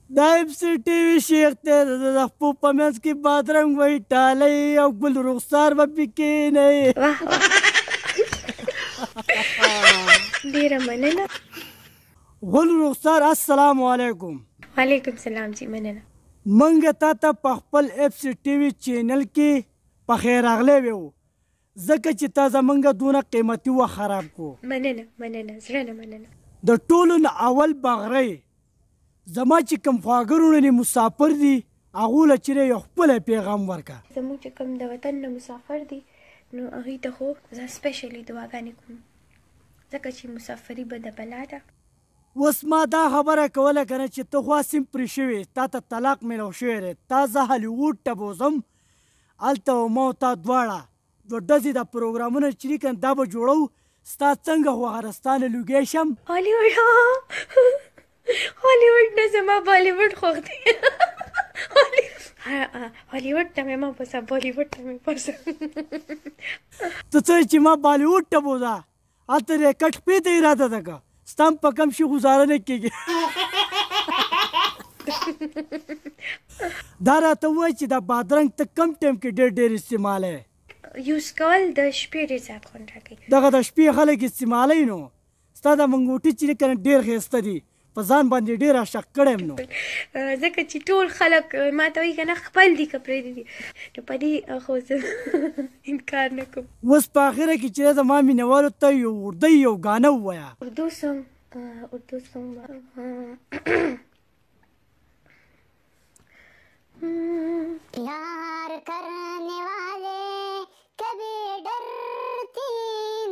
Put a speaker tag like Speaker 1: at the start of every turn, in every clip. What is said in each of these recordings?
Speaker 1: دا ایم سي ټي وي شیخ دی، د خپو په منځ کې بادرنګ وایي ټالۍ او ګل رخسار به پې کښېنئ.
Speaker 2: واه واه، ډیره مننه.
Speaker 1: ګل رخسار، السلام علیکم.
Speaker 2: وعلیکم سلام جی، مننه.
Speaker 1: مونږ تا ته په خپل اف سي ټي وي چینل کې په خیر راغلی ویو، ځکه چې تا زمونږ دونه قیمتي وخت خراب کو.
Speaker 2: مننه مننه، زړه نه مننه.
Speaker 1: د ټولو نه اول بغرۍ زما چې کوم خواږه وروڼه دي مسافر دي، هغو له چېرې یو ښکلی پیغام ورکړه.
Speaker 2: زموږ چې کوم د وطن نه مسافر دي، نو هغوی ته خو زه سپیشلی دعاګانې کوم، ځکه چې مسافري بده بلا ده.
Speaker 1: اوس ما دا خبره کوله که نه چې ته خو هسې هم پرې شوې، تا ته طلاق میلاو شوی دی، تا زه هالیووډ ته بوځم، هلته به ما او تا دواړه دوه ډزې دا پروګرامونه چې دي که نه دا به جوړوو. ستا څنګه خوښه ده؟ ستا نه لوګی شم؟
Speaker 2: هالیووډ؟ هالیووډ نه، زما بالیووډ خوښ دی. هالیووډ ته مې مه بوځه، بالیووډ ته مې بوځه.
Speaker 1: ته څه چې ما بالیووډ ته بوځه، هلته دې کټ خپې ته اراده ده که ستا هم په کم شي ګزاره نه کېږي. دا راته ووایه چې دا بادرنګ ته کم ټایم کې ډېر ډېر استعمالوې؟
Speaker 2: یوز کول د شپې ډېر زیات خوند راکوي.
Speaker 1: دغه د شپې خلک استعمالوي. نو ستا دا منګوټي چې دي که نه ډېر ښایسته دي، په ځان باندې ډېر عاشق کړی یم. نو
Speaker 2: ځکه چې ټول خلک ما ته وایي که نه خپل دي که پرېږدي دي، نو په دې خو زه انکار نه کوم.
Speaker 1: اوس په اخره کې چې زما مینهوالو ته یو اردو یو ګانه ووایه.
Speaker 2: اردو سونګ؟ اردو سونګ.
Speaker 3: प्यार करने वाले कभी डरती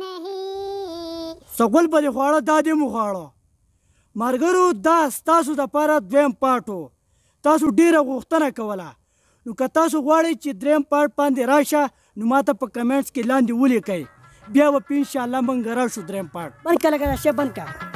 Speaker 3: नहीं.
Speaker 1: سګل به دې خواړه، دا دې مو خواړه. ملګرو، دا ستاسو دپاره دویم پارټ و، تاسو ډېره غوښتنه کوله. نو که تاسو غواړئ چې دریم پارټ باندې راشه، نو ما ته په کمنټس کې لاندې ولیکئ، بیا به په انشاءالله موږ راشو دریم پارټ. بند کړه لږه، دا شی بند کړه.